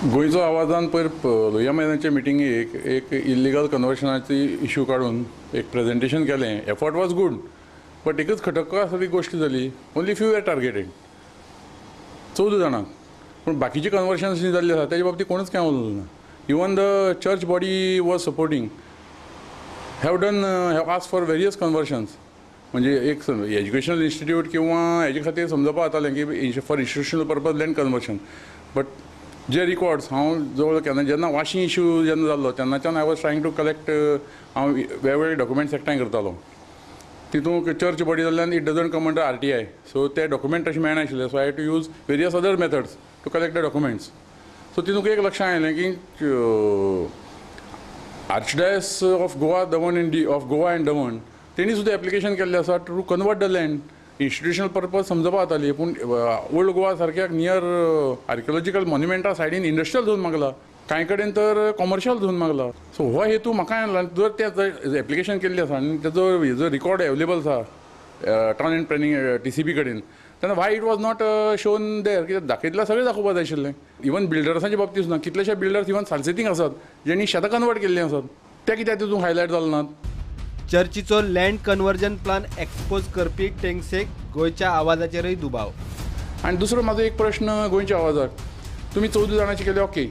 गोंयचो आवाजान पयर लोहिया मैदानाच्या मिटिंगेक एक इल्लिगल कन्वर्शनाची इशू काडून एक प्रेजेंटेशन केलें. एफर्ट वॉज गूड, बट एकच खटको आसा ती गोश्ट जाली, ओन्ली फ्यू वेर टार्गेटेड, 14 जाणांक. पूण बाकीची कन्वर्शन्स जी जाल्ली आसा तेजे बाबतींत कोणूच कांय उलोवंक ना. Even the church body was supporting, have done have ask for various conversions. म्हणजे एक एज्युकेशनल इन्स्टिट्यूट किंवा हेजे खातीर समजपा जातालें की for institutional purpose land conversion, but J records हांव जवळ केन्ना जेन्ना वाशी इशू जेन्ना जाल्लो तेन्नाच्यान I was trying to collect, हांव वेगवेगळे डॉक्युमेंट्स एकठांय करतालो. तितूंत चर्च बॉडी जाल्ल्यान it doesn't come under RTI, so ते डॉक्युमेंट तशें मेळनाशिल्ले. So I had to use various other methods to collect the documents. So तितूंत एक लक्षांत आयलें की archdiocese of Goa Daman and of Goa and Daman तेणी सुद्दां एप्लिकेशन केल्लें आसा to convert the land. Institutional purpose समजपा जाताली, पूण ओल्ड गोवा सारक्या नियर आर्किओलॉजिकल मॉन्युमेंटा सायडीन इंडस्ट्रियल झोन मागला, कांय कडेन तर कॉमर्शियल झोन मागला. सो हो हेतू म्हाका जर ते एप्लिकेशन केल्लें आसा आनी तेजो हेजो रिकॉर्ड एवेलेबल आसा टावन एंड प्लॅनिंग TCP कडेन, तेन्ना why it was not shown there? कित्याक दाखयतल्यार सगळें दाखोवपा जाय आशिल्लें. इवन बिल्डर्सांच्या बाबतींत सुद्दां कितलेशे बिल्डर्स इवन सालसेतींक आसात जेणी शेतां कन्वर्ट केल्लीं आसात, ते कित्याक तितूंत हायलायट जाले नात? चर्चीचो लँड कन्वर्जन प्लान एक्सपोज करपी टेंगसेक गोंयच्या आवाजाचेरय दुबाव. आनी दुसरो म्हाजो एक प्रश्न गोंयच्या आवाजाक, तुमी 14 जाणांचे केले, okay,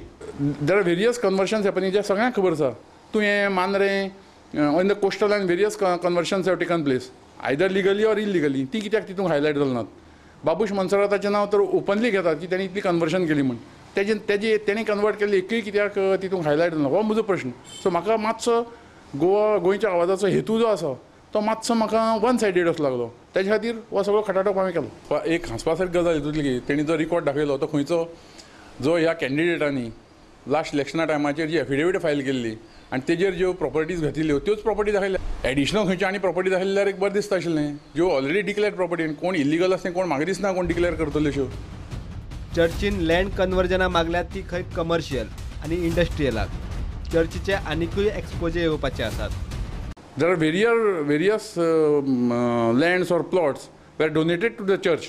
there are various conversions happening जे सगळ्यांक खबर आसा. तुवें, Mandrem, on the coastal line various conversions have taken place either legally or illegally, ती कित्याक तितूंत हायलायट जाले नात? बाबूश मनसराताचें नांव तर ओपनली घेतात की तेणी इतली कन्वर्शन केली म्हूण, तेजे तेणी कन्वर्ट केल्ली एकूय कित्याक तितूंत हायलायट जालें ना? हो म्हजो प्रश्न. सो म्हाका मातसो गोवा गोंयच्या आवाजाचो हेतू जो आसा तो मातसो म्हाका वन सायडीड असो लागलो, तेजे खातीर हो सगळो खटाटोप हांवें केलो. एक हांसपा सारकी गजाल हितूंतली की तेणी जो रिकॉर्ड दाखयलो तो खंयचो, जो ह्या कॅन्डिडेटांनी लास्ट इलेक्शना टायमाचेर जी एफिडेवीट फायल केल्ली आनी तेजेर ज्यो प्रॉपर्टीज घातिल्ल्यो त्योच प्रॉपर्टी दाखयल्या. एडिशनल खंयच्यो आनी प्रॉपर्टी दाखयल्यार जाल्यार एक बरें दिसता आशिल्लें, ज्यो ऑलरेडी डिक्लेअर्ड प्रॉपर्टी, कोण इल्लिगल आसा कोण म्हाका दिसना कोण डिक्लेअर करतल्यो अश्यो. चर्चीन लँड कन्वर्जना मागल्या ती खंय कमर्शियल आनी इंडस्ट्रियलाक. चर्चीचे आनिकूय एक्सपोजे येवपाचे आसात. There are various lands or plots were donated to the church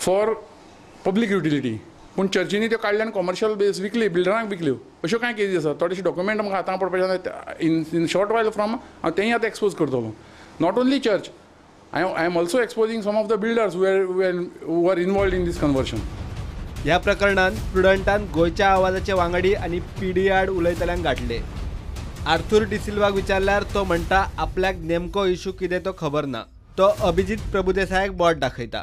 for public utility, पूण चर्चींनी त्यो काडल्यान कॉमर्शियल बेस विकली, बिल्डरांक विकल्यो, अश्यो कांय केसी आसात. थोडेशे डॉक्युमेंट म्हाका हातांत पडपाचे इन शॉर्ट वायल फ्रॉम हांव तेंय आतां एक्सपोज करतलो. Not only church, I am also exposing some of the builders who are involved in this conversion. ह्या प्रकरणान प्रुडंटान गोंयच्या आवाजाचे वांगडी आनी पीडी आड उलयतल्यांक गांठले. आर्थूर डिसिल्वाक विचारल्यार तो म्हणटा आपल्याक नेमको इशू कितें तो खबर ना. तो अभिजीत प्रभुदेसायाक बोट दाखयता.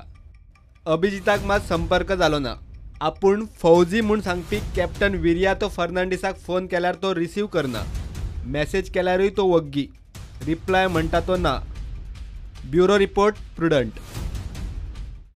अभिजिताक मात संपर्क जालो ना. आपूण फौजी म्हूण सांगपी कॅप्टन विरियातो फर्नांडीसाक फोन केल्यार तो रिसीव करना, मॅसेज केल्यारूय तो वग्गी, रिप्लाय म्हणटा तो ना. Bureau report, Prudent.